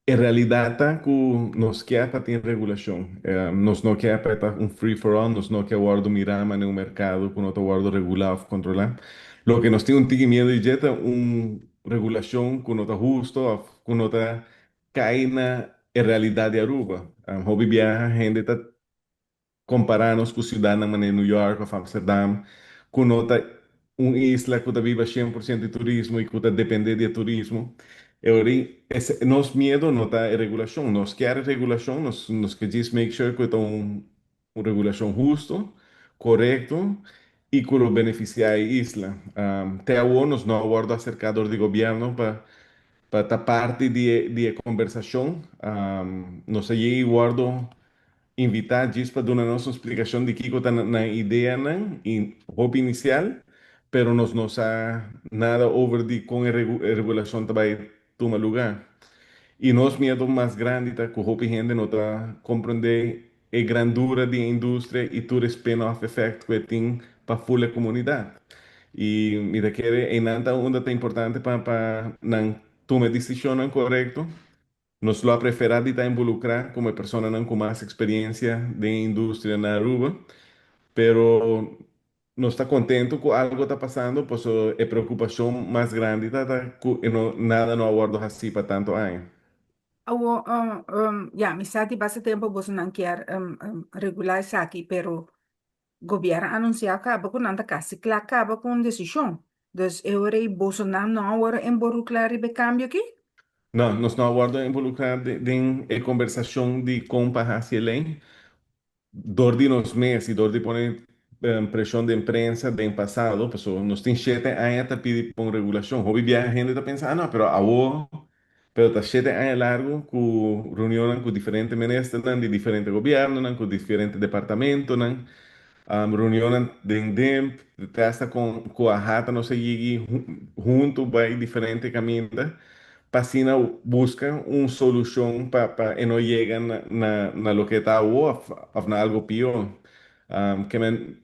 En realidat ta ku nos ke pa tin regulashon. Nos no ke pa ta un free for all, nos no ke wòrdu mirá manera un merkado ku no ta wòrdu regulá òf kontrolá. Loke nos tin un tiki miedu di dje ta un regulashon ku no ta husto òf ku no ta kai na e realidat di Aruba. Hopi biaha hende ta kompará nos ku siudatnan manera New York òf Amsterdam, ku no ta un isla ku ta biba 100% di turismo i ku ta dependé di e turismo. E ora ei, nos miedu no ta e regulashon. Nos kier e regulashon, nos ke djis make sure ku e ta un regulashon hustu, korekto i ku lo benefisiá e isla. Te awor nos no a wòrdu aserká dor di gobièrnu pa ta parti di e kombersashon. Nos a yega i wòrdu invitá djis pa duna nos un splikashon di kiko ta nan ideanan i hopi inisial, pero nos no sa nada over di kon e regulashon ta bai tuma lugá. I nos miedu mas grandi ta ku hopi hende no ta komprendé e grandura di e industria i tur e spin-off effect ku e tin pa ful e komunidat. I mi ta kere einan ta unda ta importante pa nan tuma e desishonnan korekto. Nos lo a preferá di ta involukrá komo e personanan ku mas eksperiencia den e industria na Aruba, pero nos ta kontentu ku algo ta pasando pasobra e preokupashon mas grandi ta ta ku e no nada no a wòrdu hasí pa tantu aña. Awo, ya, mi sa di basta tempu bosonan kier regulá esaki, pero gobièrnu a anunsiá kaba ku nan ta kasi kla kaba ku un desishon. Dus e ora ei bosonan no a wòrdu involukrá riba e kambio aki? No, nos no a wòrdu involukrá den e kombersashon di kon pa hasi e lei. Dor di nos mes i dor di pone preshon den prensa den pasado, pasobra nos tin 7 aña ta pidi pa un regulashon. Hopi biaha hende ta pensa, ah no, pero awor. Pero ta 7 aña largu ku reunionnan ku diferente ministernan di diferente gobièrnunan, ku diferente departamentonan, reunionnan den DIMP, te hasta kon ku AHATA nos a yigi huntu bai diferente kaminda pa asina buska un solushon pa e no yega na loke ta awo òf na algu pió. Ke men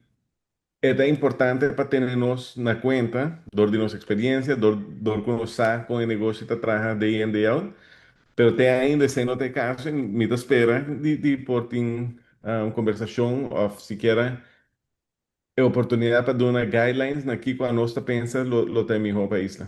e ta importante pa tene nos na kuenta dor di nos eksperiencia, dor ku nos sa kon e negoshi ta traha day in day out, pero te ainda esei no ta e kaso i mi ta spera di por tin un kombersashon òf sikiera e oportunidat pa duna guidelines na kiko anos ta pensa lo ta e mihó pa e isla.